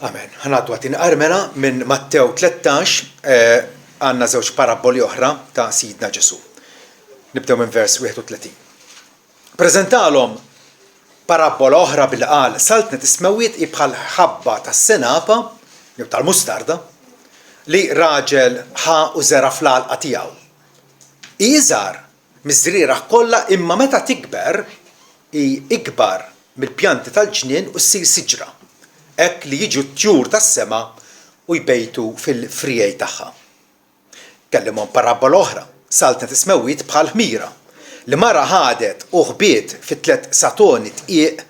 Amen. Ħa ngħaddu għat-tieni qari mela minn Mattew 13, eh, għandna żewġ parabboli oħra ta' Sidna Ġesù. Nibdew minn vers 31. Preżentalhom parabbola oħra billi qal, Saltnet is-smewwiet hi bħal ħabba tas-senapa, jew tal-mustarda, li raġel ħa u żera' fl-għalqa tiegħu. Hi iżgħar miż-żrieragħ kollha imma meta tikber hi ikbar mill-pjanti tal-ġnien u ssir siġra, hekk li jiġu t-tjur tas-sema u jbejtu fil-friegħi tagħha. Kellimhom parabbola oħra, Saltnet is-smewwiet bħal ħmira, li mara ħadet u ħbiet fi tlett satoni dqiq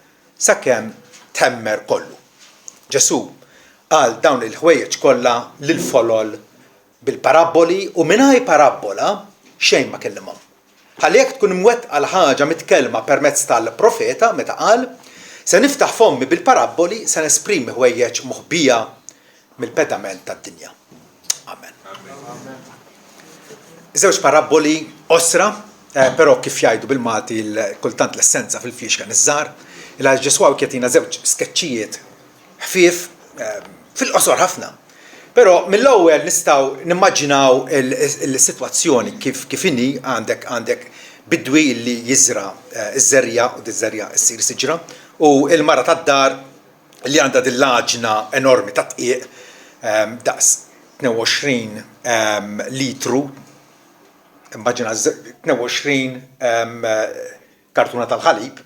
sakemm tħemmer kollu. Ġesù qal dawn il-ħwejjeġ kollha lill-folol bil-parabboli u mingħajr parabbola xejn ma kellimhom. Ħalli hekk tkun imwettqa l-ħaġa mitkellma permezz tal-profeta meta qal, Se niftaħ fommi bil-parabboli, se nesprimi ħwejjeġ moħbija mill-pedament tad-dinja. Amen. Żewġ parabboli qosra, eh, però kif jgħidu bil-Malti kultant l-essenza fil-fliexken iż-żgħar, il Ġesù hawn jagħtina żewġ skeċċijiet ħfief eh, fil-qosor ħafna. Però mill-ewwel nistgħu nimmaġinaw il-sitwazzjoni kif kif inhi għandek għandek bidwi li jiżra eh, iż-żerriegħa u diż-żerriegħa ssir siġra u l-mara tad-dar li għandha din l-għaġna enormi ta' dqiq ehm, daqs 22 ehm, litru, immaġina 22 ehm, kartuna tal-ħalib,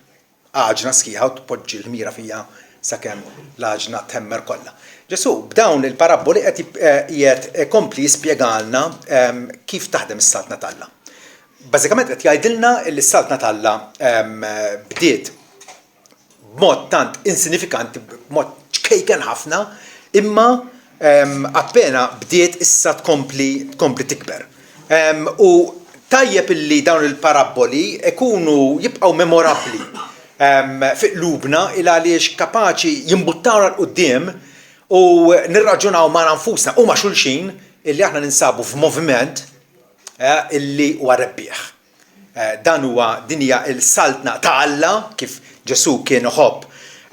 għaġna sħiħa u tpoġġi l-ħmira fiha sakemm l-għaġna tħemmer kollha. Ġesù b'dawn il-parabboli qed qiegħed ikompli jispjegalna kif taħdem is-Saltna t'Alla. Bażikament qed jgħidilna li s-Saltna t'Alla bdiet b'mod tant insinifikanti, b'mod ċkejken ħafna, imma appena bdiet issa tkompli tkompli tikber. U tajjeb illi dawn il-parabboli ikunu jibqgħu memorabbli fi qlubna il għaliex kapaċi jimbuttawna 'l quddiem u nirraġunaw magħna nfusna u ma' xulxin illi aħna ninsabu f'moviment eh, illi huwa rebbieħ. Eh, dan huwa din hija l-saltna ta' Alla kif Ġesù kien iħobb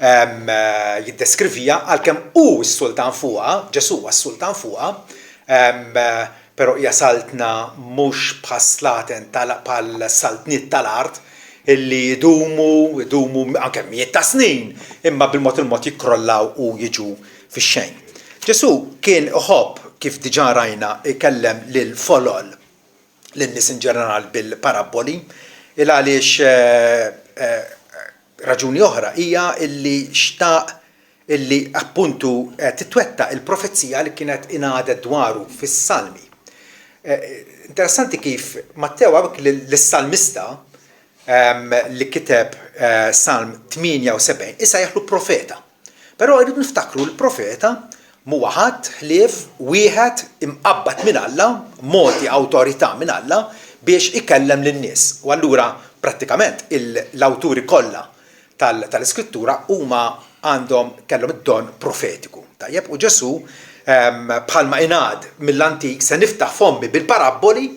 ehm, eh, jiddeskrivija għalkemm hu s-sultan fuqha, Ġesù huwa s-sultan fuqha, ehm, eh, però hija saltna mhux bħas-slaten bħal saltniet tal-art illi jdumu, jdumu anke mijiet ta' snin, imma bil-mod il-mod jikkrollaw u jiġu fix-xejn. Ġesù kien iħobb kif diġà rajna ikellem lil folol lin-nies in ġeneral bil-parabboli, il għaliex raġuni oħra hija illi xtaq illi appuntu titwettaq il-profezija li kienet ingħadet dwaru fis-Salmi. Interessanti kif Mattew hawnhekk lis-salmista li kiteb Salm 78 isejjaħlu profeta. Però rridu niftakru l-profeta m'huwa ħadd ħlief wieħed imqabbad minn Alla, mogħti awtorità minn Alla biex ikellem lin-nies. U allura prattikament l-awturi kollha tal-Iskrittura huma għandhom kellhom id-don profetiku. Tajjeb, u Ġesù bħalma ingħad mill-antik se niftaħ fommi bil-parabboli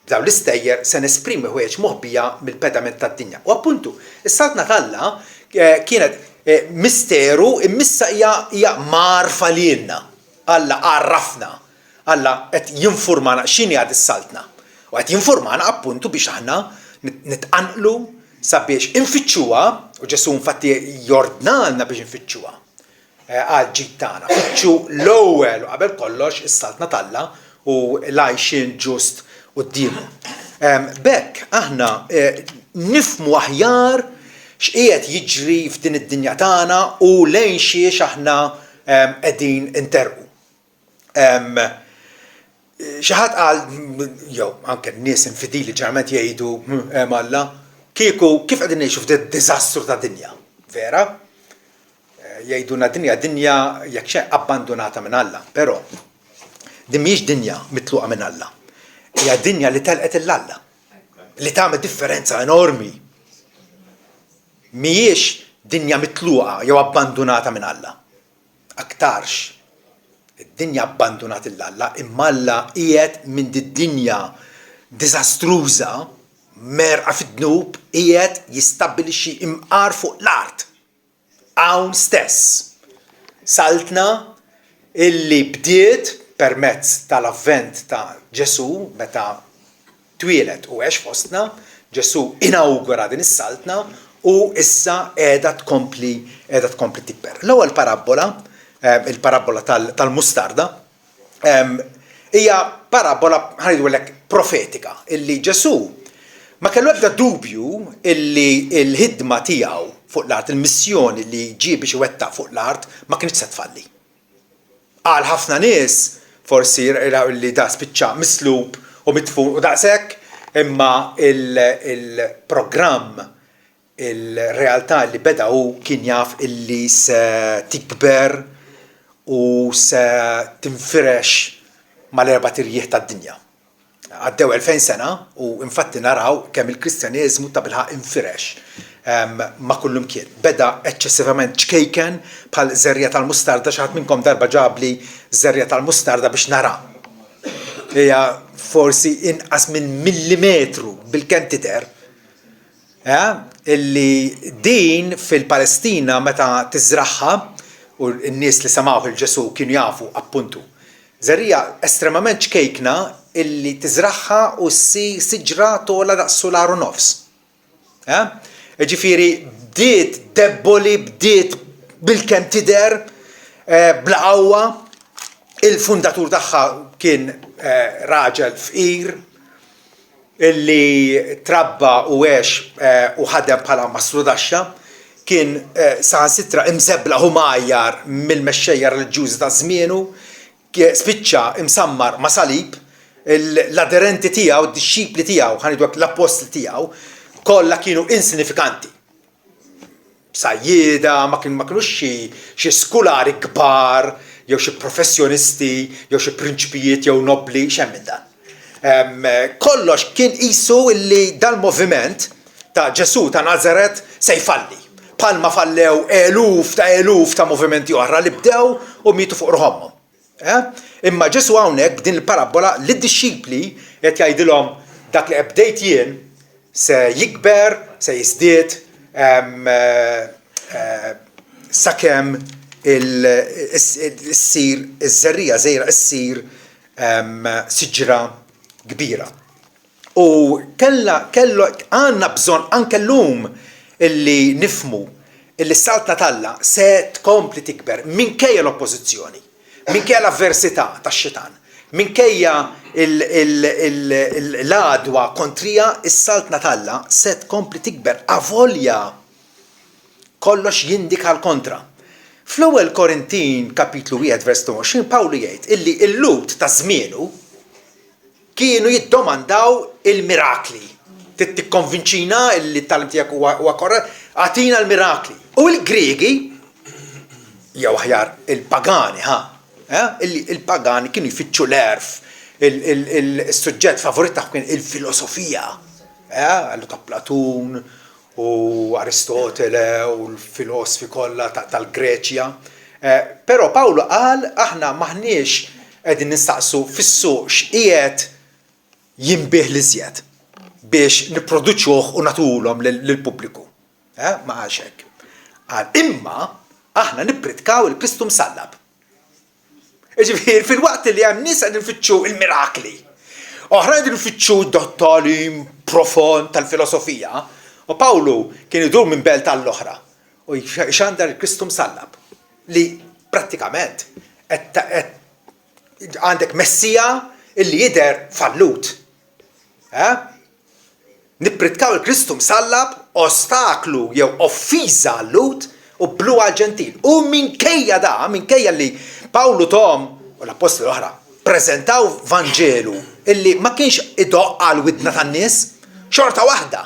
B'dawn l-istejjer se nesprimi ħwejjeġ moħbija mill-pedament tad-dinja. U appuntu, is-Saltna t'Alla kienet misteru imma issa hija hija mgħarrfa lilna. Alla għarrafna. Alla qed jinfurmana x'inhi għad is-Saltna. U qed jinfurmana appuntu biex aħna nitqanqlu sabiex infittxuha, u Ġesù infatti jordnalna biex infittxuha. għall-ġid tagħna. Fittxu l-ewwel u qabel kollox is-Saltna t'Alla u l-għajxien ġust quddiemu. B'hekk aħna nifhmu aħjar x'qiegħed jiġri f'din id-dinja tagħna u lejn xiex aħna qegħdin interqu. Xi ħadd qal, jew anke n-nies infidili ġeneralment jgħidu, hemm Alla, kieku kif qegħdin ngħixu f'din id-diżastru ta' dinja? Vera? Jgħidulna din hija dinja jekk xejn abbandunata minn Alla, però din mhijiex dinja mitluqa minn Alla. Hija dinja li telqet 'il Alla, li tagħmel differenza enormi. Mhijiex dinja mitluqa jew abbandunata minn Alla. Aktarx id-dinja abbandunat 'il Alla, imma Alla qiegħed minn did-dinja diżastruża, mgħerrqa fid-dnub, qiegħed jistabbilixxi imqar fuq l-art. Hawn stess. Saltna illi bdiet permezz tal-avvent ta' Ġesù meta twieled u għex fostna, Ġesù inawgura din is-saltna u issa qiegħda tkompli qiegħda tkompli tikber. L-ewwel parabbola, il-parabbola tal-mustarda, hija parabbola ħa ngħidulek profetika illi Ġesù ma kellu ebda dubju illi l-ħidma tiegħu fuq l-art, il-missjoni li ġie biex iwettaq fuq l-art ma kinitx se tfalli. Għal ħafna nies forsi raw li da spiċċa mislub u midfun u daqshekk, imma il-programm, il-realtà li beda hu kien jaf illi se tikber u se tinfirex mal-erbat irjieħ tad-dinja. Għaddew 2000 sena u infatti naraw kemm il-Kristjaneżmu tabilħaqq infirex ma' kullimkien. Beda eċċessivament ċkejken bħal żerriegħa tal-mustarda, xi ħadd minnkom darba ġabli żerriegħa tal-mustarda biex nara. Hija forsi inqas minn millimetru bilkemm tidher. Illi din fil-Palestina meta tiżragħha u n-nies li semgħuh 'il Ġesù kienu jafu appuntu Żerriegħa estremament ċkejkna illi tiżragħha u ssir siġra togħla daqs sular u nofs. Eh? Jiġifieri bdiet debboli, bdiet bilkemm tidher, eh, bla qawwa. Il-fundatur tagħha kien eh, raġel fqir illi trabba u għex eh, u ħadem bħala mastrudaxxa, kien eh, saħansitra imżeblaħ u mgħajjar mill-mexxejja reliġjużi ta' żmienu, spiċċa imsammar ma' salib, l-aderenti tiegħu, d-dixxipli tiegħu, ħa ngħidu hekk l-appostli tiegħu, kollha kienu insinifikanti. Sajjieda, ma kien ma kinux xi xi skulari kbar jew xi professjonisti jew xi prinċpijiet jew nobbli, xejn minn dan. Kollox kien qisu li dal-moviment ta' Ġesù ta' Nazaret se jfalli. Bħalma fallew eluf ta' eluf ta' movimenti oħra li bdew u mietu fuq ruħ ommhom. Eh? Imma Ġesù hawnhekk b'din il-parabbola lid-dixxipli qed jgħidilhom dak li bdejt jien se jikber, se jiżdied eh, eh, sakemm issir iż-żerriegħa żgħira issir siġra kbira. U kellna kellu għandna bżonn anke llum illi nifhmu illi s-Saltna t'Alla se tkompli tikber minkejja l-oppożizzjoni, minkejja l-avversità tax-xitan, minkejja l-għadwa kontrija, is-Saltna t'Alla se tkompli tikber avolja kollox jindika l-kontra. Fl-Ewwel Korintin kapitlu 1 vers 22 Pawlu jgħid illi l-Lhud ta' żmienu Kienu jiddomandaw il-mirakli. Trid tikkonvinċina li t-tagħlim tiegħek huwa korrett, agħtina l-mirakli. U l-Griegi, jew aħjar il-pagani, ħa, eh, il-pagani kienu jfittxu l-għerf, is-suġġett favorit tagħhom kien il-filosofija, eh, għallu ta' Platun u Aristotele u l-filosfi kollha tal-Greċja. Però Pawlu qal aħna m'aħniex qegħdin nistaqsu fis-suq x'qiegħed jinbiegħ l-iżjed biex nipproduċuh u nagħtuhulhom lill-pubbliku. Ma qalx hekk. Qal imma aħna nippritkaw il-Kristu msallab. Jiġifieri filwaqt li hemm nies qegħdin ifittxu l-mirakli, oħrajn qegħdin ifittxu tagħlim profond tal-filosofija, u Pawlu kien idur minn belt għall-oħra u jxandar il-Kristu msallab li prattikament qed għandek Messija illi jidher fallut. Eh? Nippritkaw il-Kristu msallab, ostaklu jew offiża għal-Lhud u bluha għall-Ġentil. U minkejja da, minkejja li Pawlu Tom u l-appostli l-oħra ppreżentaw Vanġelu illi ma kienx idoqq għall-widna tan-nies, xorta waħda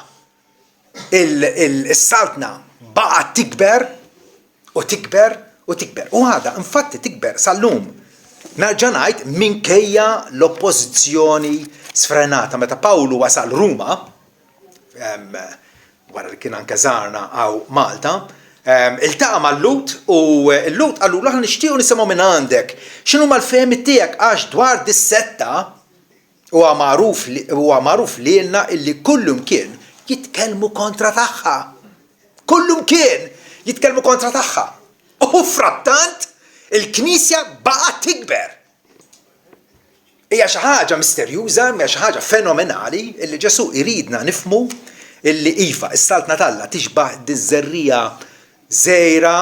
il-saltna baqgħet tikber U tikber u tikber. U għadha, infatti tikber sal-lum. Nerġa' ngħid minkejja l-oppożizzjoni sfrenata meta Pawlu wasal Ruma, wara li kien anke żarna hawn Malta, iltaqa' mal-Lhud u l-Lhud qalulu aħna nixtiequ nisimgħu minn għandek x'inhuma l-fehmiet tiegħek għax dwar dis-setta huwa magħruf huwa magħruf lilna illi kullumkien jitkellmu kontra tagħha. Kullumkien jitkellmu kontra tagħha. U frattant Il-Knisja baqgħet tikber. Hija xi ħaġa misterjuża, hija xi ħaġa fenomenali illi Ġesù jridna nifhmu illi iva, is-Saltna t'Alla tixbah diż-żerriegħa żgħira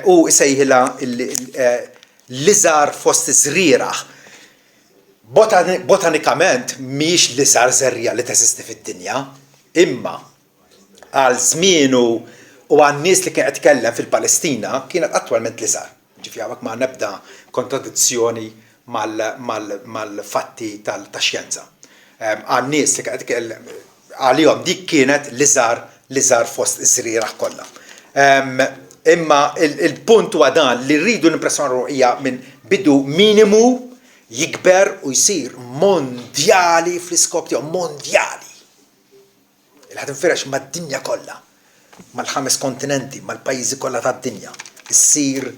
u jsejħilha l-iżgħar fost iż-żrieragħ. Botanikament mhijiex l-iżgħar żerriegħa li teżisti fid-dinja, imma għal żmienu u għan-nies li kien qed ikellem fil-Palestina kienet attwalment l-iżgħar. Ġifieri hawnhekk ma hemm ebda kontradizzjoni mal-fatti tax-xjenza. Għan-nies li kien qed ikellem għalihom dik kienet l-iżgħar l-iżgħar fost iż-żrieragħ kollha. Imma il-punt huwa dan li rridu nimpressjonaw hija minn bidu minimu jikber u jsir mondjali fl-iskop tiegħu, mondjali. Li ħa tinfirex mad-dinja kollha, mal-ħames kontinenti, mal-pajjiżi kollha tad-dinja, issir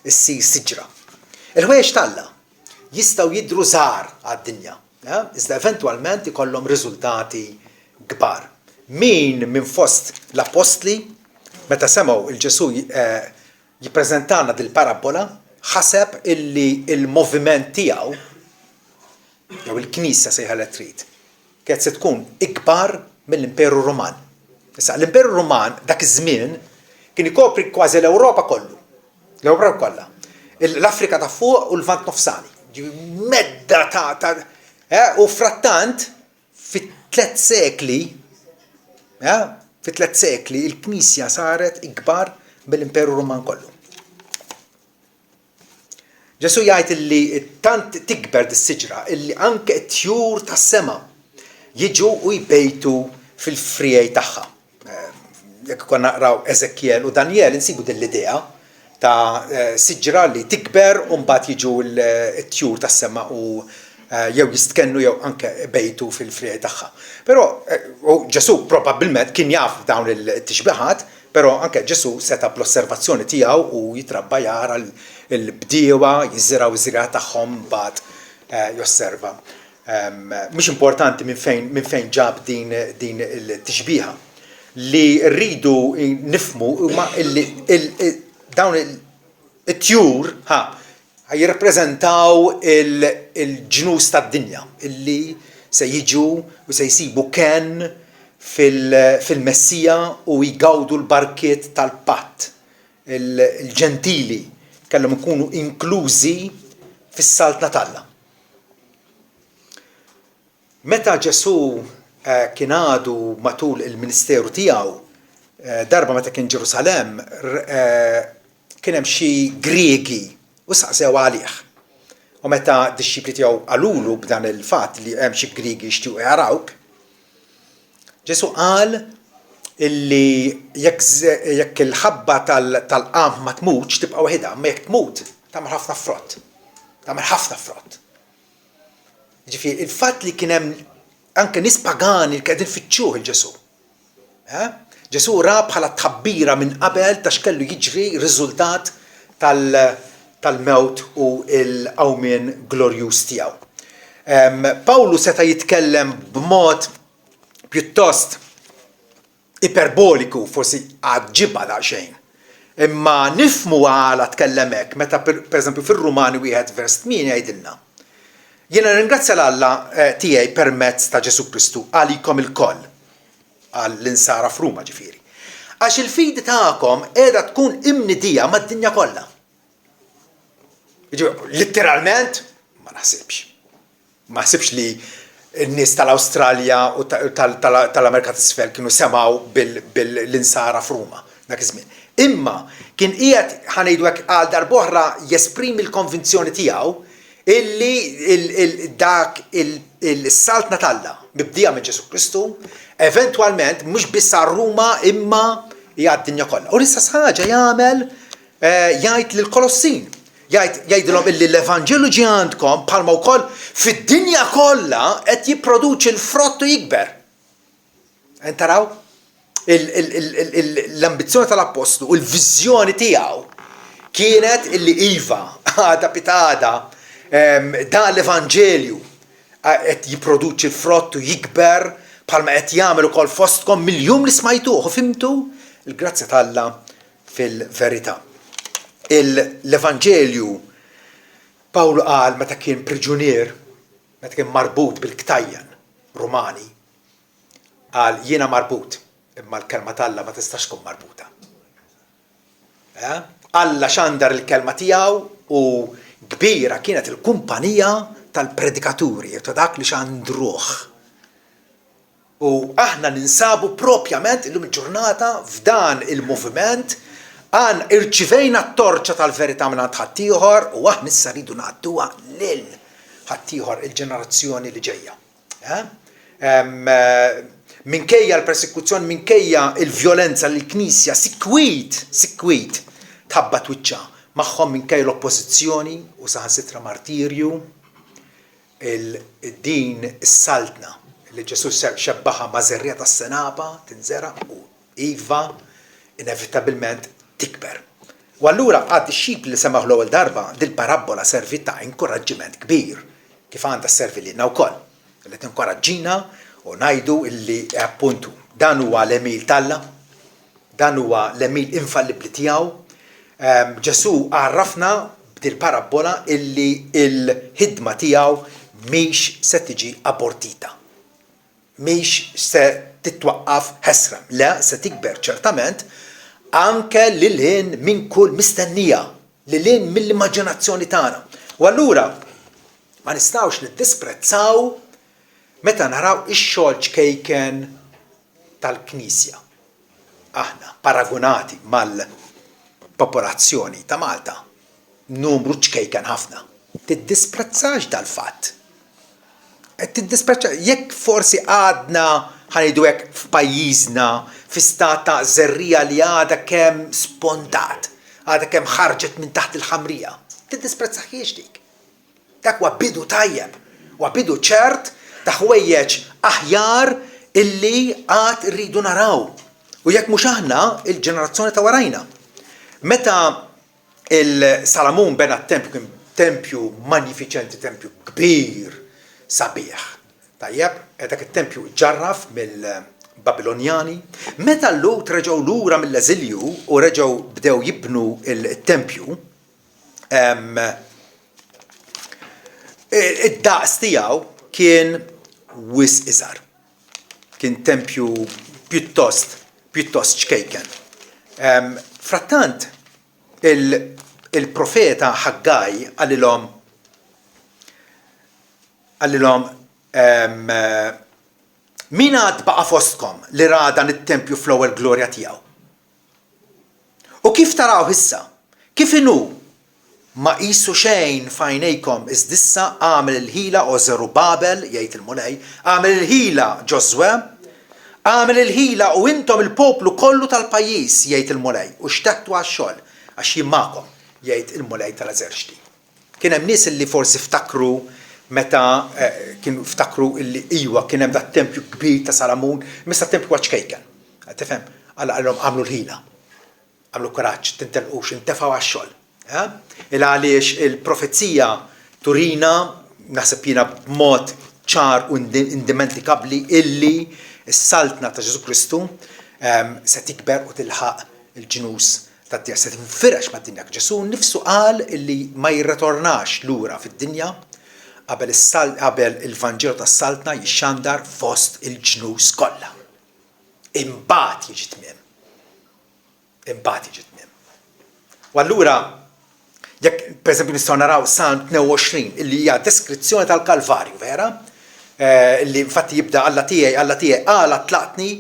issir siġra. Il-ħwejjeġ t'Alla jistgħu jidhru żgħar għad-dinja, iżda eventwalment ikollhom riżultati kbar. Min minn fost l-appostli, meta semgħu 'l Ġesù jippreżentalna dil-parabbola, ħaseb illi l-moviment tiegħu, jew il-Knisja sejħa li trid, kienet se tkun ikbar mill-Imperu Ruman. Issa, l-Imperu Ruman dak iż-żmien kien ikopri kważi l-Ewropa kollu, l-Ewropa kollha, l-Afrika ta' fuq u l-Lvant Nofsani. Medda ta' ta' eh, u frattant fi tlet sekli, eh, fi tlet sekli il-Knisja saret ikbar mill-Imperu Ruman kollu. Ġesù jgħid illi tant tikber dis-siġra illi anke t-tjur tas-sema jiġu u jbejtu fil-friegħi tagħha. Jekk ikollna naqraw Eżekjel u Danjel insibu din l-idea ta' siġra li tikber u mbagħad jiġu t-tjur tas-sema u jew jistkennu jew anke ibejtu fil-friegħi tagħha. Però Ġesù probabbilment kien jaf dawn it-tixbihat Però anke Ġesù seta' bl-osservazzjoni tiegħu u jitrabba jara l-bdiewa jiżirgħu ż-żrieragħ tagħhom mbagħad josserva. Mhux importanti minn fejn minn fejn ġab din din it-tixbieha. Li rridu nifhmu huma li dawn it-tjur, ha, Jirrappreżentaw il-ġnus tad-dinja illi se jiġu u se jsibu kenn fil-Messija u jgawdu l-barkiet tal-patt. Il-Ġentili kellhom ikunu inklużi fis-Saltna t'Alla. Meta Ġesù kien għadu matul il-ministeru tiegħu, darba meta kien Ġerusalemm, kien hemm xi Griegi u saqsew għalih. U meta d-dixxipli tiegħu qalulu b'dan il-fatt li hemm xi Griegi jixtiequ jarawk, Ġesù qal illi jekk il-ħabba tal-qamħ ma tmutx tibqa' waħidha, imma jekk tmut tagħmel ħafna frott. Tagħmel ħafna frott. Ġifieri il-fatt li kien hemm anke nies pagani li qegħdin fittxuh il-Ġesù. Eh? Ġesù ra bħala tħabbira minn qabel ta' x'kellu jiġri riżultat tal-mewt u l-qawmien glorjuż tiegħu. Pawlu seta' jitkellem b'mod pjuttost iperboliku, forsi għaġġibha daqsxejn. Imma nifhmu għala tkellem hekk meta pereżempju fir-Rumani wieħed vers 8 jgħidilna, Jiena nirringrazzja 'l Alla tiegħi permezz ta' Ġesù Kristu għalikom ilkoll, għall-insara f'Ruma ġifieri, għax il-fidi tagħkom qiegħda tkun imnidija mad-dinja kollha. Jiġifieri litteralment ma naħsibx. Ma naħsibx li n-nies tal-Awstralja u tal-Amerika t'Isfel kienu semgħu bil-insara f'Ruma dak iż-żmien. Imma kien qiegħed, ħa ngħidu hekk, għal darb'oħra jesprimi l-konvinzjoni tiegħu illi dak is-Saltna t'Alla mibdija minn Ġesù Kristu eventwalment mhux biss għal Ruma imma hija għad-dinja kollha. U l-istess ħaġa jagħmel jgħid lill-Kolossin. Jgħid, jgħidilhom illi l-Evanġelju ġie għandkom bħalma wkoll fid-dinja kollha qed jipproduċi l-frott u jikber. Qed taraw? L-ambizzjoni tal-appostlu u l-viżjoni tiegħu kienet illi iva, għada pitgħada, dan l-Evanġelju qed jipproduċi l-frott u jikber bħalma qed jagħmel ukoll fostkom mill-jum li smajtuh u fhimtu l-grazzja t'Alla fil-verità. L-Evanġelju. Pawlu qal meta kien priġunier, meta kien marbut bil-ktajjen Rumani, qal jiena marbut, imma l-kelma t'Alla ma tistax tkun marbuta. Eh? Alla xandar il-kelma tiegħu u kbira kienet il-kumpanija tal-predikaturi, ta' dak li xandruh. U aħna ninsabu propjament illum il-ġurnata f'dan il-moviment, għan irċivejna t-torċa tal-verità minn ħaddieħor u aħna issa rridu ngħadduha lil ħaddieħor il-ġenerazzjoni li ġejja. Eh? Minkejja l-persekuzzjoni, minkejja il-vjolenza li l-Knisja sikwit, sikwit tħabbat wiċċha magħhom minkejja l-oppożizzjoni u saħansitra martirju, din is-saltna li Ġesù xebbaha ma' żerriegħa tas-senapa tinżera' u, iva, inevitabilment tikber. U allura għad-dixxipli li semgħuh l-ewwel darba, dil-parabbola serviet ta' inkuraġġiment kbir, kif għandha sservi lilna wkoll, li tinkoraġġina u ngħidu li appuntu dan huwa l-għemil t'Alla, Dan huwa l-għemil infallibbli tiegħu. Ġesù għarrafna b'dil-parabbola illi l-ħidma tiegħu mhix se tiġi abortita. Mhix se titwaqqaf ħesrem. Le, se tikber ċertament anke lil hinn minn kull mistennija, lil hinn mill-immaġinazzjoni tagħna. U allura ma nistgħux niddisprezzaw meta naraw ix-xogħol ċkejken tal-Knisja. Aħna, paragunati mal-popolazzjoni ta' Malta, numru ċkejken ħafna. Tiddisprezzax dal-fatt. Tiddisprezza, jekk forsi għadna, ħa ngħidu hekk, f'pajjiżna, fi stat ta' żerriegħa li għadha kemm spontat, għadha kemm ħarġet minn taħt il-ħamrija. Tiddisprezzahiex dik. Dak huwa bidu tajjeb, huwa bidu ċert ta' ħwejjeġ aħjar illi għad irridu naraw. U jekk mhux aħna, il-ġenerazzjoni ta' warajna. Meta il-Salamun bena t-tempju kien tempju magnifiċenti, tempju kbir, sabiħ. Tajjeb, e dak it-tempju ġġarraf mill-Babilonjani. Meta l-Lhud reġgħu lura mill-eżilju u reġgħu bdew jibnu l-tempju, Id-daqs tiegħu kien wisq iżgħar. Kien tempju pjuttost pjuttost ċkejken. Frattant il-profeta Ħaggaj qalilhom qalilhom min għad baqa' fostkom li ra dan it-tempju fl-ewwel glorja tiegħu? U kif tarawh issa? Kif inhu? Ma qisu xejn f'għajnejkom iżd'issa agħmel il-ħila, O Żerubbabel, jgħid il-Mulej, agħmel il-ħila, Ġożwè, agħmel il-ħila u intom il-poplu kollu tal-pajjiż, jgħid il-Mulej, u xteħtu għax-xogħol, għax jien magħkom, jgħid il-Mulej tal-eżerċti. Kien hemm nies li forsi ftakru meta kienu ftakru illi iwa kien hemm dat-tempju kbir ta' Salamun, imma issa t-tempju huwa ċkejken. Qed tifhem? Alla qalilhom agħmlu l-ħila. Agħmlu kuraġġ, tintelqux, intefgħu għax-xogħol. Il għaliex il-profezija turina, naħseb jiena b'mod ċar u indimentikabbli illi s-saltna ta' Ġesù Kristu se tikber u tilħaq il-ġnus tad-dinja, se tinfirex mad-dinja. Ġesù nnifsu qal illi ma jirritornax lura fid-dinja qabel il-Vanġelu tas-Saltna jixxandar fost il-ġnus kollha. Imbagħad jiġi t-tmiem. Imbagħad jiġi t-tmiem. U allura, jekk pereżempju nistgħu naraw Salm 22 illi hija deskrizzjoni tal-Kalvarju, vera? Eh, illi infatti jibda Alla tiegħi, Alla tiegħi, għala tlaqtni,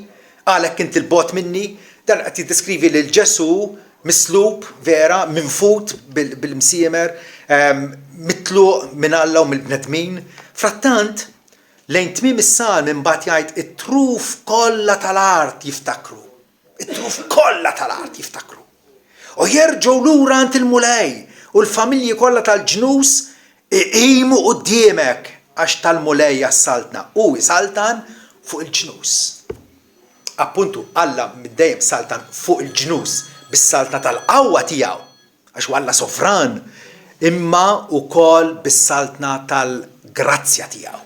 għalhekk inti l-bot minni, dan qed jiddeskrivi lil Ġesù mislub, vera, minfut bil-msiemer, ehm, mitluq minn Alla u mill-bnedmin. Frattant, Lejn tmiem is-salm imbagħad jgħid it-truf kollha tal-art jiftakru. It-truf kollha tal-art jiftakru. U jerġgħu lura għand il-Mulej u l-familji kollha tal-ġnus iqimu quddiemek għax tal-Mulej hija s-saltna, hu jsaltan fuq il-ġnus. Appuntu, Alla minn dejjem saltan fuq il-ġnus bis-saltna tal-qawwa tiegħu. Għax hu Alla sovran, imma wkoll bis-saltna tal-grazzja tiegħu.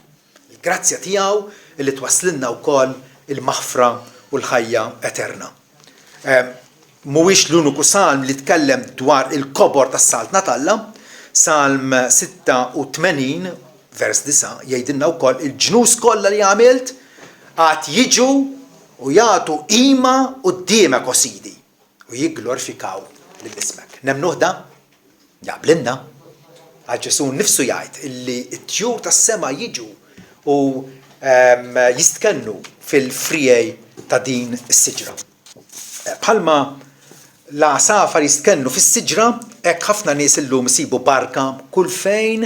Il-grazzja tiegħu li twasslilna wkoll il-maħfra u l-ħajja eterna. Mhuwiex l-uniku salm li tkellem dwar il-kobor tas-saltna t'Alla. Salm 86 vers 9 jgħidilna wkoll il-ġnus kollha li għamilt għad jiġu u jagħtu qima quddiemek o Sidi u jigglorifikaw lil ismek. Nemmnuh da? Jaqblilna. Għax Ġesù nnifsu jgħid illi t-tjur tas-sema jiġu u jistkennu fil-friegħi ta' din is-siġra. Bħalma l-għasafar jistkennu fis-siġra, hekk ħafna nies illum isibu barka kull fejn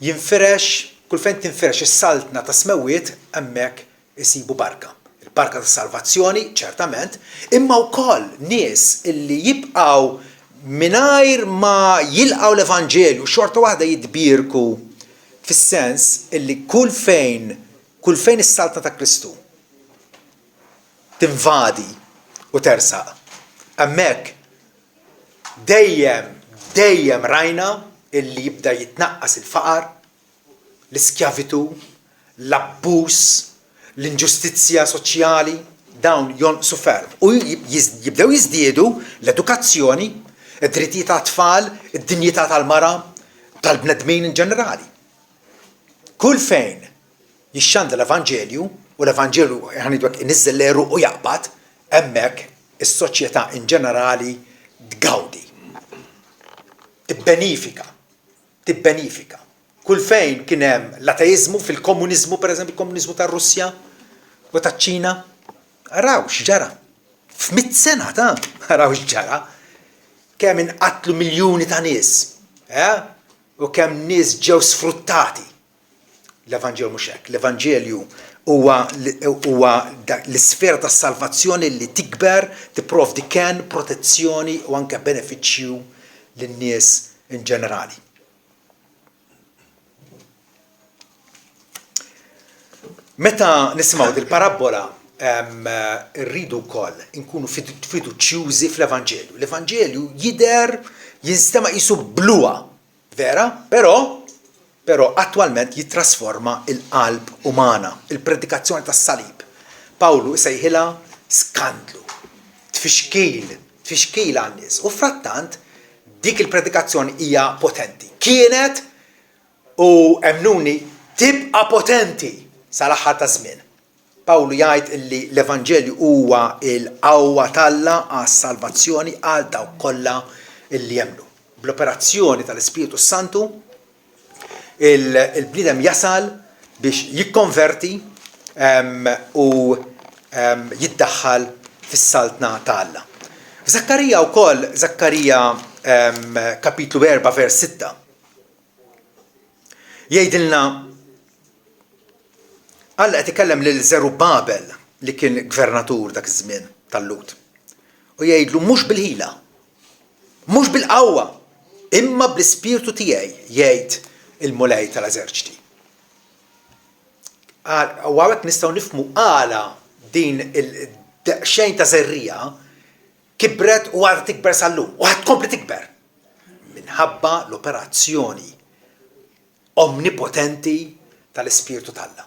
jinfirex, kull fejn tinfirex is-saltna tas-smewwiet hemmhekk isibu barka. Il-barka tas-salvazzjoni, ċertament, imma wkoll nies illi jibqgħu mingħajr ma jilqgħu l-evanġelju xorta waħda jitbierku fis-sens illi kull fejn kull fejn is-saltna ta' Kristu tinvadi u tersaq, hemmhekk dejjem dejjem rajna illi jibda jitnaqqas il-faqar, l-iskjavitù, l-abbuż, l-inġustizzja soċjali, dawn jonqsu ferm u jibdew jiżdiedu l-edukazzjoni, id-drittijiet tat-tfal, id-dinjità tal-mara, tal-bnedmin in ġenerali. Kull fejn jixxandar l-Evanġelju, u l-Evanġelju ħa ngħidu hekk iniżżel l-għeruq u jaqbad, hemmhekk is-soċjetà in ġenerali tgawdi, tibbenifika. tibbenifika. Kull fejn kien hemm l-ateiżmu, fil-komuniżmu pereżempju, il-komuniżmu tar-Russja u taċ-Ċina, araw x'ġara. F'mitt sena ta' araw x'ġara. Kemm inqatlu miljuni ta' nies, eh? U kemm nies ġew sfruttati. L-Evanġelju mhux hekk. L-Evanġelju huwa huwa l-isfera tas-salvazzjoni li tikber, tipprovdi kenn, protezzjoni u anke benefiċċju lin-nies in ġenerali. Meta nisimgħu dil-parabbola rridu wkoll inkunu fiduċjużi fl-Evanġelju. L-Evanġelju jidher jinstema' qisu bluha Vera, però, però attwalment jittrasforma l-qalb umana, il-predikazzjoni tas-salib. Pawlu isejħilha skandlu, tfixkil, tfixkil għan-nies. U frattant dik il-predikazzjoni hija potenti. Kienet u emmnuni tibqa' potenti sal-aħħar taż-żmien. Pawlu jgħid illi l-evanġelju huwa l-qawwa t'Alla għas-salvazzjoni għal dawk kollha illi jemmnu. Bl-operazzjoni tal-Ispirtu s-Santu, il-bniedem jasal biex jikkonverti u jiddaħħal fis-saltna ta' Alla. F'Żakkarija wkoll, Żakkarija kapitlu 4 vers 6, Jgħidilna Alla qed ikellem lil Żerubbabel li kien gvernatur dak iż-żmien tal-Lhud. U jgħidlu mhux bil-ħila, mhux bil-qawwa, imma bl-ispirtu tiegħi jgħid il-Mulej tal-eżerċti. U hawnhekk nistgħu nifhmu għala din il-daqsxejn ta' żerriegħa Kibret u għadha tikber sal-lum u ħa tkompli tikber minħabba l-operazzjoni omnipotenti tal-Ispirtu t'Alla,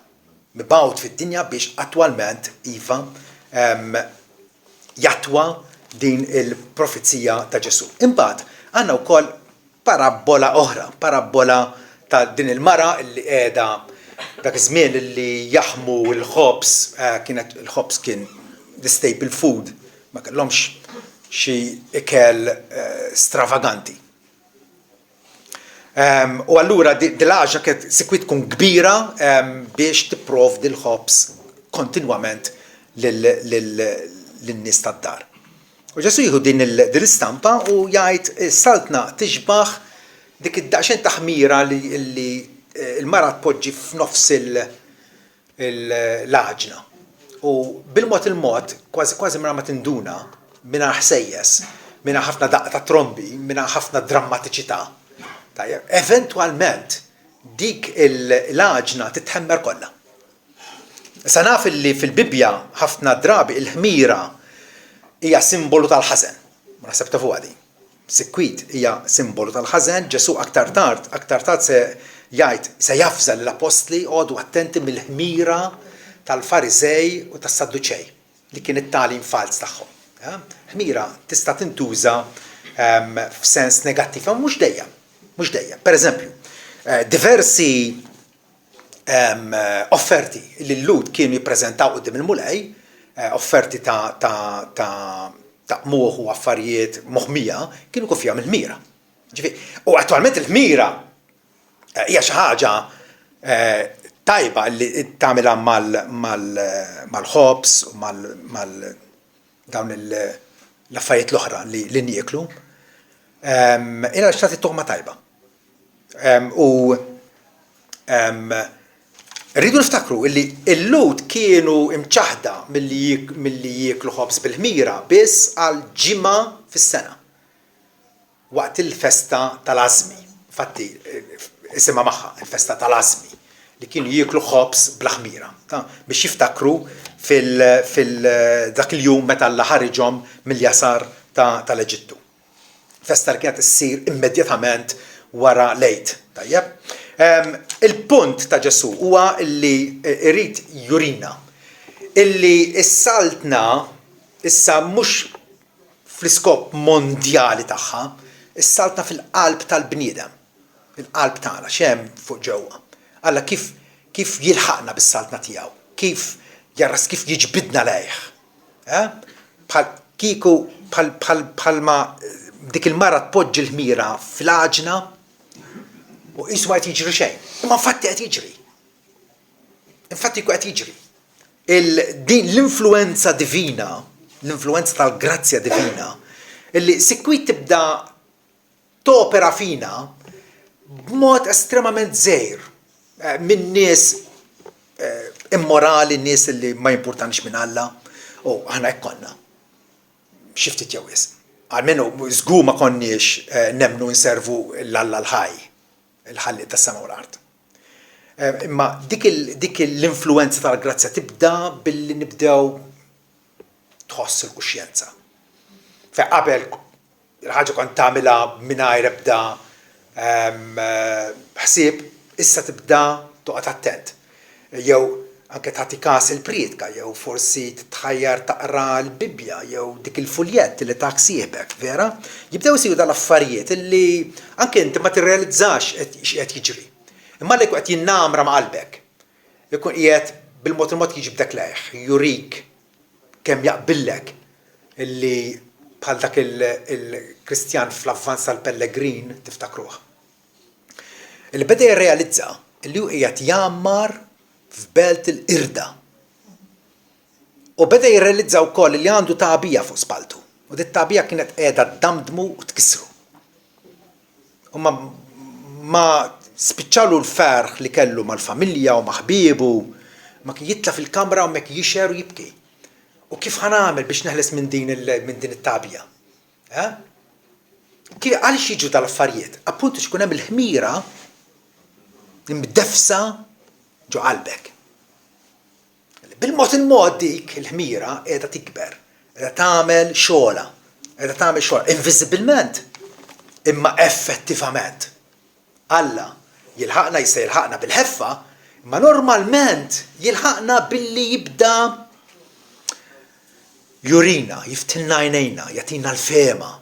mibgħut fid-dinja biex attwalment, iva, jattwa din il-profezija ta' Ġesù. Imbagħad għandna wkoll Parabbola oħra, parabbola ta' din il-mara li qiegħda dak iż-żmien li jaħmu l-ħobż, kienet il-ħobż kien the staple food, ma kellhomx xi ikel stravaganti. U allura dil-għaġna kienet sikwit tkun kbira biex tipprovdi l-ħobż kontinwament lin-nies tad-dar. U Ġesù jieħu din l-istampa u jgħid is-saltna tixbah dik id-daqsxejn ta' ħmira li l-mara tpoġġi f'nofs l-għaġna. U bil-mod il-mod, kważi kważi mingħajr ma tinduna, mingħajr ħsejjes, mingħajr ħafna daqq ta' trombi, mingħajr ħafna drammatiċità, tajjeb, eventwalment dik l-għaġna titħemmer kollha. Issa naf illi fil-Bibbja ħafna drabi il-ħmira hija simbolu tal-ħażen. Ma naħseb tafuha din. Sikwit hija simbolu tal-ħażen, Ġesù aktar tard, aktar tard se jgħid, se javża lill-appostli għodu attenti mill-ħmira tal-Fariżej u tas-Sadduċej li kien it-tagħlim falz tagħhom. Ħmira tista' tintuża f'sens negattiv, imma mhux dejjem. Mhux dejjem. Per eżempju, diversi offerti li l-Lhud kienu jippreżentaw quddiem il-Mulej, offerti ta' ta' ta' ta' qmuħ u affarijiet moħmija, kienu jkun fihom il-ħmira. Ġifieri, u attwalment il-ħmira hija xi ħaġa tajba li tagħmilha mal-ħobż u mal dawn l-affarijiet l-oħra li nieklu. Hija għax tagħti togħma tajba. U rridu niftakru li l-Lhud kienu mċaħħda milli jieklu ħobż bil-ħmira biss għal ġimgħa fis-sena. waqt il-festa tal-Għażmi, infatti isimha magħha, il-festa tal-Għażmi, li kienu jieklu ħobż bla ħmira, ta, biex jiftakru fil, fil dak il-jum meta Alla ħariġhom mill-jasar ta' tal-Eġittu. Festa li kienet issir immedjatament wara l-Għid, tajjeb? Il-punt ta' Ġesù huwa li jrid jurina illi s-saltna issa mhux fl-iskop mondjali tagħha, is-Saltna fil-qalb tal-bniedem, fil-qalb tagħna, x'hemm fuq ġewwa. Alla kif kif jilħaqna bis-Saltna tiegħu, kif jarras kif jiġbidna lejh. Eh? Bħal kieku bħal bħal bħalma dik il-mara tpoġġi l-ħmira fl-għaġna u qisu ma qed jiġri xejn. Imma infatti qed jiġri. Infatti jkun qed jiġri. Din l-influenza divina, l-influenza tal-grazzja divina, illi sikwit tibda topera fina b'mod estremament żgħir eh, minn nies eh, immorali, nies li ma jimpurtanix minn Alla, u aħna hekk konna. Xi ftit jew wisq. Almenu żgur ma konniex eh, nemmnu nservu l-Alla l-ħaj. il-Ħallieq tas-sema u l-art. Imma dik l-influenza tal-grazzja tibda billi nibdew tħoss il-kuxjenza. Fejn qabel il-ħaġa kont tagħmilha mingħajr ebda ħsieb, issa tibda toqgħod attent. Jew anke tagħti kas il-prietka, jew forsi titħajjar taqra l-Bibbja jew dik il-fuljett li tak sieħbek, vera? Jibdew isiru dal-affarijiet li anke inti ma tirrealizzax x'qed jiġri. Imma Alla jkun qed jinnamra ma' qalbek. Ikun qiegħed bil-mod il-mod jiġbdek lejh, jurik kemm jaqbillek illi bħal dak il-Kristjan fl-avvanz tal-Pellegrin tiftakruh. Li beda jirrealizza li hu qiegħed jgħammar f'belt il-qirda. U beda jirrealizza wkoll li għandu tagħbija fuq spalltu. U dit tagħbija kienet qiegħda ddamdmu u tkissru. U ma, ma spiċċalu l-ferħ li kellu mal-familja u ma' ħbiebu, ma kien jitla' fil-kamra u hemmhekk jixher u jibki. U kif ħa nagħmel biex neħles minn din minn din it-tagħbija? Eh? Għaliex jiġu dal-affarijiet? Appuntu x'ikun hemm il-ħmira imdeffsa ġo qalbek. Bil-mod il-mod dik il-ħmira qiegħda tikber, qiegħda tagħmel xogħla, qiegħda tagħmel xogħla inviżibilment imma effettivament. Alla jilħaqna jista' jilħaqna bil-ħeffa, imma normalment jilħaqna billi jibda jurina, jiftħilna għajnejna, jagħtina l-fehma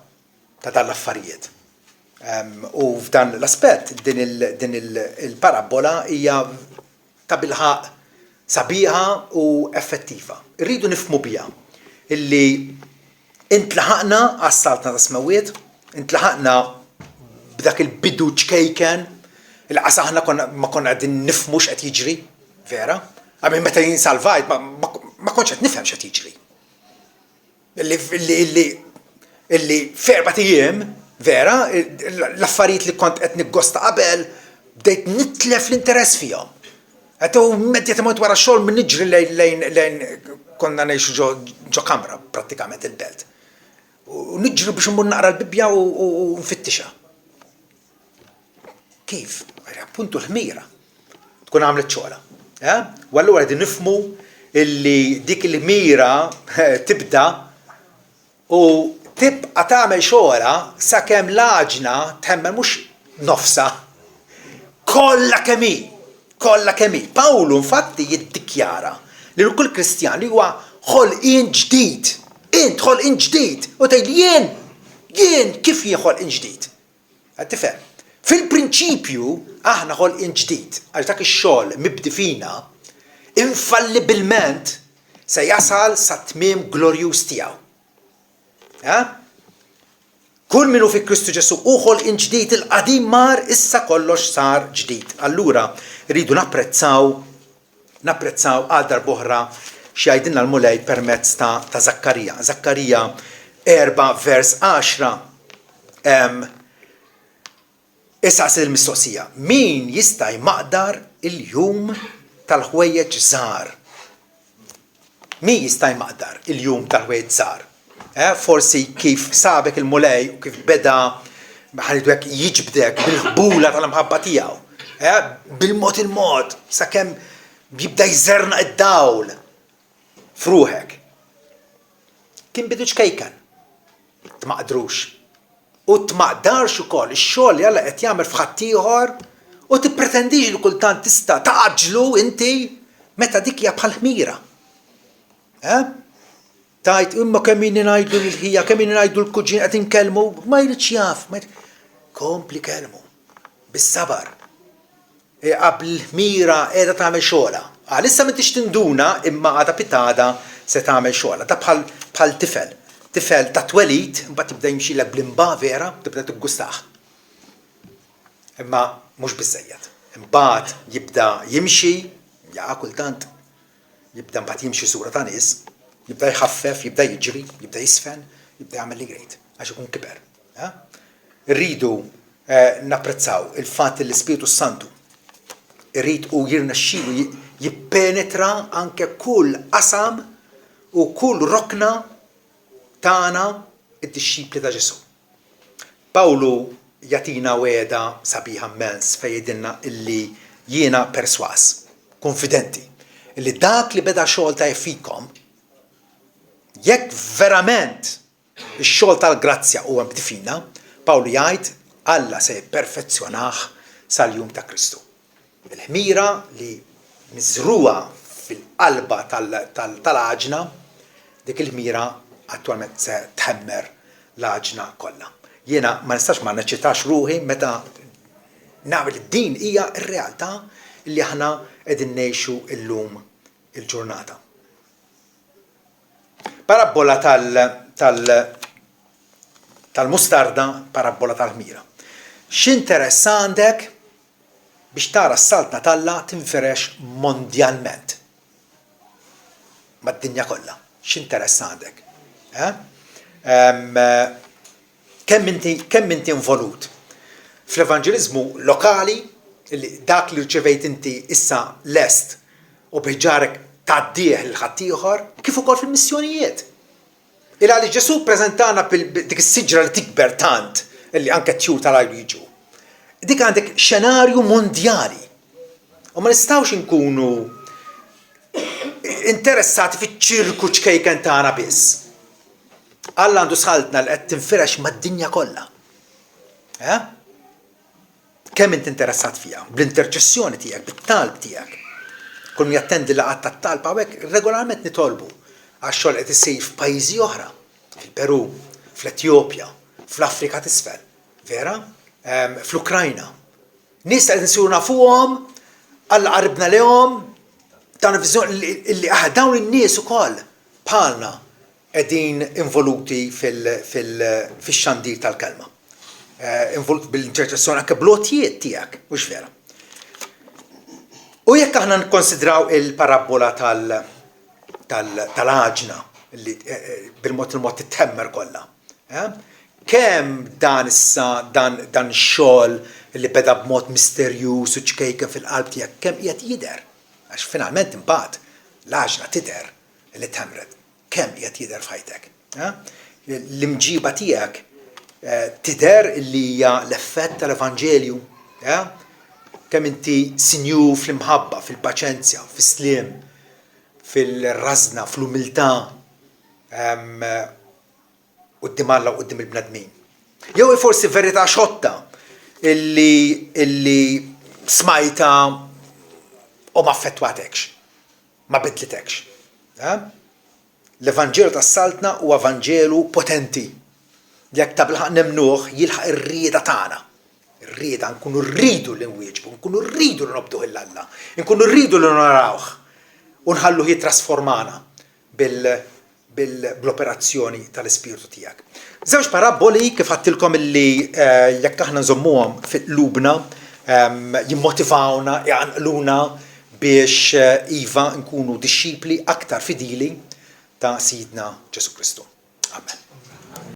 ta' dan l-affarijiet. U f'dan l-aspett din il-parabbola hija tabilħaqq sabiħa u effettiva. Irridu nifhmu biha illi intlaħaqna għas-Saltna tas-Smewwiet, intlaħaqna b'dak il-bidu ċkejken, il qas aħna konna ma konna qegħdin nifhmu x'qed jiġri, vera. Għamil meta jien salvajt ma, ma, ma kontx qed nifhem x'qed jiġri. Illi, illi, illi, illi f'erbat ijiem, vera, l-affarijiet li kont qed niggosta qabel, bdejt nitlef l-interess fihom. Qed u immedjatament wara x-xogħol minn niġri lejn lejn lejn konna ngħixu ġo ġo kamra prattikament il-belt. U niġri biex immur naqra l-Bibbja u u nfittixha. Kif? Appuntu l-ħmira tkun għamlet xogħolha. Eh? U allura qegħdin nifhmu illi dik il-ħmira tibda u tibqa' tagħmel xogħolha sakemm l-għaġna tħemmel mhux nofsha, kollha kemm hi, kollha kemm hi. Pawlu infatti jiddikjara lil kull Kristjan li huwa ħolqien ġdid. Int ħolqien ġdid! U tgħid jien, jien kif jien ħolqien ġdid? Qed tifhem? Fil-prinċipju aħna ħolqien ġdid, għax dak ix-xogħol mibdi fina infallibilment se jasal sat-tmiem glorjuż tiegħu. Eh? Kull min hu fi Kristu Ġesù hu ħolqien ġdid, il-qadim mar, issa kollox sar ġdid. Allura rridu napprezzaw napprezzaw għal darb'oħra x'jgħidilna l-Mulej permezz ta', ta' Zakkarija. Zakkarija 4 vers 10 Isaqsi l-mistoqsija, min jista' jmaqdar il-jum tal-ħwejjeġ żgħar? Min jista' jmaqdar il-jum tal-ħwejjeġ żgħar? Eh, forsi kif sabek il-Mulej u kif beda ħanidu hekk jiġbdek bil-ħbula tal-imħabba tiegħu. Eh, bil-mod il-mod sakemm jibda jżernaq id-dawl f'ruħek. Kien bidu ċkejken. Tmaqdrux. U tmaqdarx ukoll ix-xogħol li Alla qed jagħmel f'ħaddieħor u tippretendix li kultant tista' tgħaġġlu inti meta dik hija bħal ħmira. Eh? Tajt imma kemm inni ngħidlu lil ħija, kemm inni ngħidlu l-kuġin qed inkellmu, ma jridx jaf. Kompli kellmu. Bis-sabar. Qabel il-ħmira qiegħda tagħmel xogħolha. Għalissa m'intix tinduna imma għada pitgħada se tagħmel xogħolha. Ta' bħal bħal tifel. Tifel ta' twelid imbagħad jibda jimxilek bl-imba vera, tibda tiggustah. Imma mhux biżżejjed. Imbagħad jibda jimxi, jaqa' kultant, jibda mbagħad jimxi sura ta' nies, jibda jħaffef, jibda jiġri, jibda jisfen, jibda jagħmel li jrid għax ikun kiber. Irridu Napprezzaw il-fatt li l-Ispirtu s-Santu jrid u jirnexxilu jippenetra anke kull qasam u kull rokna tagħna d-dixxipli ta' Ġesù. Pawlu jagħtina wegħda sabiħa mmens fejn jgħidilna illi jiena persważ, kunfidenti, illi dak li beda xogħol tajjeb fikom, jekk verament Ix-xogħol tal-grazzja huwa mibdi fina, Pawlu jgħid, Alla se jipperfezzjonah sal-jum ta' Kristu. Il-ħmira li miżrugħa fil-qalba tal-għaġna, dik il-ħmira attwalment se tħemmer l-għaġna kollha. Jiena ma nistax ma neċċitax ruħi meta naf li din hija r-realtà li aħna qegħdin ngħixu llum il-ġurnata. Parabbola tal-mustarda, parabbola tal-ħmira. X'interess għandek biex tara s-Saltna t'Alla tinfirex mondjalment mad-dinja kollha? X'interess għandek? Eh? Kemm inti kemm inti involut fl-evanġeliżmu lokali, li dak li rċevejt inti issa lest u bi ħġarek tgħaddih lil ħaddieħor, kif ukoll fil-missjonijiet. Il għaliex Ġesù ppreżentana dik is-siġra li tikber tant li anke t-tjur tal-ajru jiġu. Dik għandek xenarju mondjali. U ma nistgħux inkunu interessati fiċ-ċirku ċkejken tagħna biss. Alla għandu saltna li qed tinfirex mad-dinja kollha. Eh? Kemm int interessat fiha, bl-interċessjoni tiegħek, bit-talb tiegħek. Kull min jattendi laqgħat tat-talb hawnhekk regolarment nitolbu għax-xogħol qed isir f'pajjiżi oħra, fil-Peru, fl-Etjopja, fl-Afrika t'Isfel, vera? Ehm, fl-Ukrajna. Nies qed insiru nafuhom, Alla qaribna lehom, tana viżjoni li ah, dawn in-nies ukoll bħalna qegħdin involuti fix-xandir tal-kelma. Involut bil-interċessjoni anke bl-għotjiet tiegħek, mhux vera. U jekk aħna nikkonsidraw il-parabbola tal-għaġna li bil-mod il-mod titħemmer kollha. Kemm dan issa dan dan ix-xogħol li beda b'mod misterjuż u ċkejken fil-qalb tiegħek kemm qiegħed jidher? Għax finalment imbagħad l-għaġna tidher li tħemmret. Kemm qiegħed jidher f'ħajtek? L-imġiba tiegħek tidher li hija l-effett tal-Evanġelju? Kemm inti sinjur fl-imħabba, fil-paċenzja, fis-sliem, fil-rażna, fl-umiltà quddiem Alla u quddiem il-bnedmin. Jew forsi verità xotta illi illi smajta u ma affettwatekx. Ma bidlitekx. L-Evanġelu tas-Saltna huwa Vanġelu potenti. Jekk tabilħaqq nemmnuh, jilħaq ir-rieda tagħna. Ir-rieda nkunu rridu li nwieġbu, nkunu rridu li nobduh 'il Alla, nkunu rridu li nonorawh u nħalluh jittrasformana bil bl-operazzjoni tal-Ispirtu tiegħek. Żewġ parabboli kif għadtilkom illi jekk aħna nżommuhom fi qlubna jimmotivawna, iqanqluna biex iva nkunu dixxipli aktar fidili ta' Sidna Ġesù Kristu. Amen.